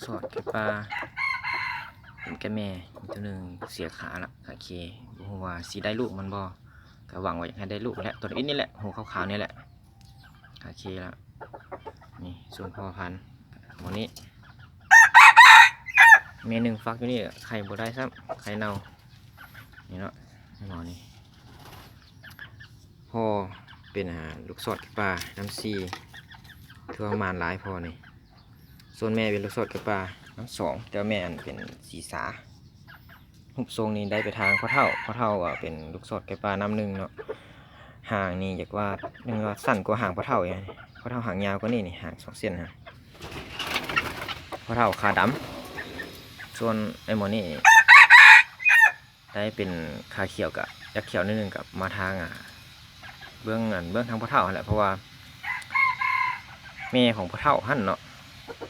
ສອດໄກ່ປ່າ ເປັນໄກ່ແມ່ ມີຕົວໜຶ່ງເສຍຂາລະ ຄາເຄ ບໍ່ຮູ້ວ່າຊິໄດ້ລູກມັນບໍ່ ກະຫວັງວ່າຢາກໃຫ້ໄດ້ລູກແຫຼະ ຕົວອີກນີ້ແຫຼະ ຫົວຂາວໆນີ້ແຫຼະ ຄາເຄລະ ນີ້ ສົມພໍພັນ ໝໍນີ້ ແມ່ໜຶ່ງຟັກຢູ່ນີ້ ໄຂ່ບໍ່ໄດ້ຊ້ຳ ໄຂ່ເນົ່າ ນີ້ເນາະ ໝໍນີ້ ພໍ່ເປັນ ອ່າ ລູກສອດໄກ່ປ່າ ນ້ຳສີ່ ຖືວ່າໝານຫຼາຍພໍ່ນີ້ ສ່ວນແມ່ເປັນລູກສອດໄກ່ປ່າ ນ້ຳສອງ ແຕ່ວ່າແມ່ອັນເປັນສີສາ ຮູບຊົງນີ້ໄດ້ໄປທາງພໍ່ເຖົ້າ ພໍ່ເຖົ້າກໍເປັນລູກສອດໄກ່ປ່ານ້ຳໜຶ່ງເນາະ ຫາງນີ້ຢາກວ່າ ຍັງວ່າສັ້ນກວ່າຫາງພໍ່ເຖົ້າອີກ ພໍ່ເຖົ້າຫາງຍາວກວ່ານີ້ນີ້ ຫາງສອງເສັ້ນຫັ້ນ ພໍ່ເຖົ້າຂາດຳ ສ່ວນໄອ້ໝໍນີ້ ໄດ້ເປັນຂາຂຽວ ກະຢາກຂຽວໜ້ອຍໜຶ່ງ ກະມາທາງ ອ່າ ເບື້ອງ ອັນ ເບື້ອງທາງພໍ່ເຖົ້າຫັ້ນແຫຼະ ເພາະວ່າແມ່ຂອງພໍ່ເຖົ້າຫັ້ນເນາະ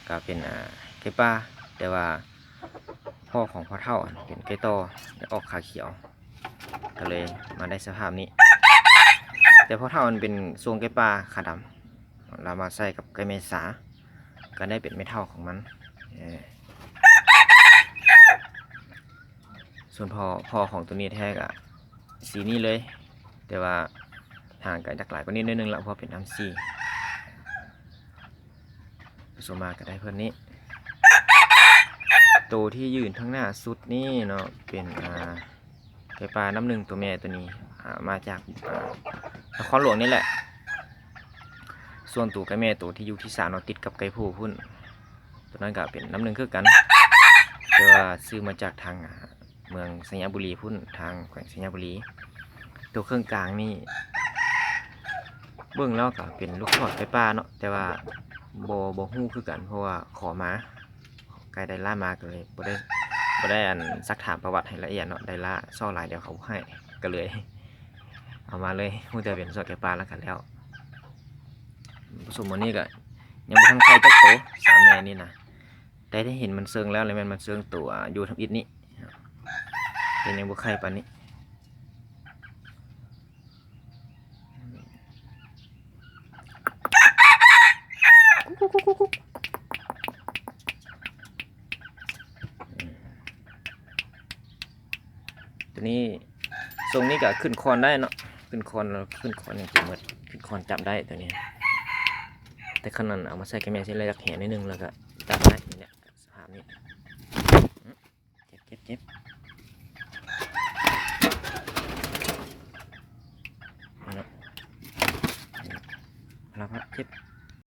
ກະເປັນ ອ່າ ໄກ່ປ່າ ແຕ່ວ່າພໍ່ຂອງພໍ່ເຖົ້າຫັ້ນເປັນໄກ່ຕໍ່ ໄດ້ອອກຂາຂຽວ ກະເລີຍມາໄດ້ສະພາບນີ້ ແຕ່ພໍ່ເຖົ້າຫັ້ນເປັນຊ່ວງໄກ່ປ່າຂາດຳ ລາວມາໃສ່ກັບໄກ່ແມ່ສາ ກະໄດ້ເປັນແມ່ເຖົ້າຂອງມັນ ເອີ ສ່ວນພໍ່ ພໍ່ຂອງໂຕນີ້ແທ້ກະສີນີ້ເລີຍ ແຕ່ວ່າຫາງກະຢາກຫຼາຍກວ່ານີ້ໜ້ອຍໜຶ່ງລະ ເພາະເປັນນ້ຳສີ່ ປະສົມມາກະໄດ້ເພິ່ນນີ້ ໂຕທີ່ຢືນທາງໜ້າສຸດນີ້ເນາະ ເປັນ ອ່າ ໄກ່ປ່ານ້ຳໜຶ່ງ ໂຕແມ່ໂຕນີ້ ອ່າ ມາຈາກ ອ່າ ນະຄອນຫຼວງນີ້ແຫຼະ ສ່ວນໂຕໄກ່ແມ່ໂຕທີ່ຢູ່ທີສາມເນາະ ຕິດກັບໄກ່ຜູ້ພຸ້ນ ໂຕນັ້ນກະເປັນນ້ຳໜຶ່ງຄືກັນ ແຕ່ວ່າຊື້ມາຈາກທາງ ອ່າ ເມືອງໄຊຍະບູລີພຸ້ນ ທາງແຂວງໄຊຍະບູລີ ໂຕເຄິ່ງກາງນີ້ ເບິ່ງແລ້ວກະເປັນລູກສອດໄກ່ປ່າເນາະ ແຕ່ວ່າບໍ່ ບໍ່ຮູ້ຄືກັນ ເພາະວ່າຂໍມາ ໄກ່ໄດ້ລ່າມາ ກະເລີຍບໍ່ໄດ້ ບໍ່ໄດ້ ອັນ ຊັກຖາມປະຫວັດໃຫ້ລະອຽດເນາະ ໄດ້ລ່າຊໍ່ຫຼາຍດຽວເຂົາບໍ່ໃຫ້ ກະເລີຍເອົາມາເລີຍ ຮູ້ແຕ່ເປັນສອດໄກ່ປ່າລະກັນແລ້ວ ປະສົມມື້ນີ້ກະຍັງບໍ່ທັນໄຂ່ຈັກໂຕ ສາມແມ່ນີ້ນະ ແຕ່ໄດ້ເຫັນມັນເຊິ່ງແລ້ວ ແລະແມ່ນມັນເຊິ່ງໂຕ ອ່າ ຢູ່ທຳອິດນີ້ ແຕ່ຍັງບໍ່ໄຂ່ປານນີ້ ໂຕນີ້ ຊົງນີ້ກະຂຶ້ນຄອນໄດ້ເນາະ ຂຶ້ນຄອນ ຂຶ້ນຄອນຫຍັງຈະໝົດ ຂຶ້ນຄອນຈັບໄດ້ໂຕນີ້ ແຕ່ຄັນນັ້ນເອົາມາໃສ່ກັບແມ່ຊິໄດ້ຈັກແຫໜ້ອຍໜຶ່ງ ແລ້ວກະຈັບໄດ້ນີ້ແຫຼະ ສະພາບນີ້ ເຈັບ ເຈັບ ເຈັບ ເນາະ ເຈັບ